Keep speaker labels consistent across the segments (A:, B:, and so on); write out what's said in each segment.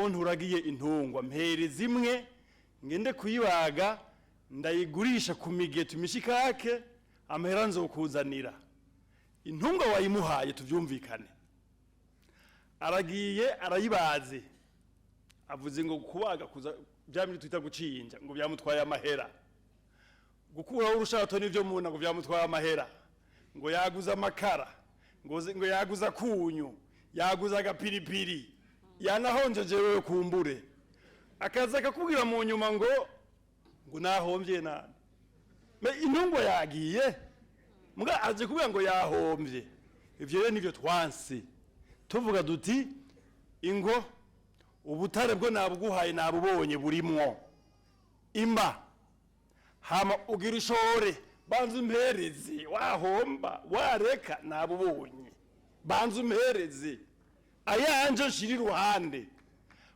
A: Muntu uragiye intungwa, mpereza imwe ngende kuyibaga, ndayigurisha ku migeto imishikake, amahera nzokuzanira. Intungwa wayimuhaye, tuvyumvikane, aragiye arayibaze, avuze ngo kubaga kuza bya bindi twita gucinja ngo byamutwaye amahera, gukuraho urushato n'ivyo muna ngo byamutwaye amahera, ngo yaguze amakara, ngo yaguze akunyu, yaguze agapiripiri, yanahonjeje wewe kumbure, akaza akakubwira mu nyuma ngo nahombye nani. Me intungwa yagiye muga aje kubwira ngo yahombye. Ivyo rero nivyo twansi tuvuga duti: ingo, ubutare bwo nabuguhaye, nabubonye burimwo, imba hama ugira ishore, banza umpereze. Wahomba wareka, nabubonye, banza umpereze ayanje nshira iruhande.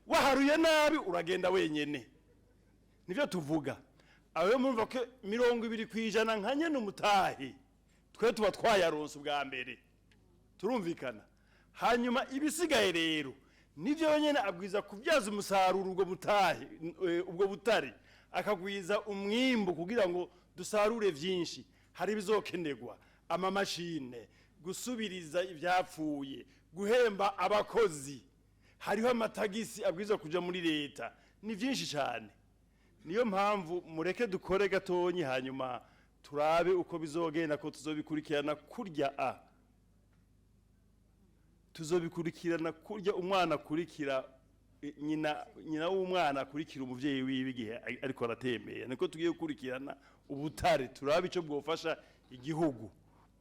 A: Waharuye nabi, uragenda wenyene. Nivyo tuvuga. Aho murumva ko 20% nka nyene umutahi twe tuba twayaronse ubwa mbere, turumvikana. Hanyuma ibisigaye rero nivyo nyene abwiza kubyaza umusaruro ubwo mutahe, ubwo butare, akagwiza umwimbu kugira ngo dusarure vyinshi. Hari bizokenerwa amamashine gusubiriza ivyapfuye, guhemba abakozi, hariho amatagisi abwiza kuja muri leta, ni vyinshi cyane. Niyo mpamvu mureke dukore gatonyi, hanyuma turabe uko bizogenda, ko tuzobikurikirana kurya a tuzobikurikirana kurya umwana akurikira nyina, nyina w'umwana akurikira umuvyeyi wiwe igihe ariko aratembera. Niko tugiye gukurikirana ubutare, turabe ico bwofasha igihugu.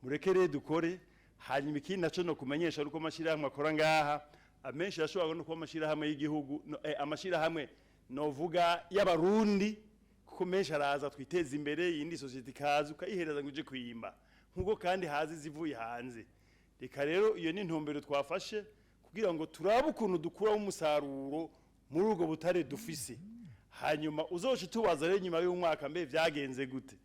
A: Mureke rero dukore. Hanyuma ikindi naco no kumenyesha ari uko amashirahamwe akora ngaha amenshi arashobora no kuba amashirahamwe y'igihugu, no, amashirahamwe novuga y'Abarundi, kuko menshi araza twiteza imbere, iyindi société ikaza ukayihereza ngo uje kwimba, nkuko kandi haza izivuye hanze. Reka rero iyo ni intumbero twafashe kugira ngo turabe ukuntu dukuramo umusaruro muri ubwo butare dufise. Hanyuma uzoca utubaza rero nyuma y'umwaka: mbe vyagenze gute?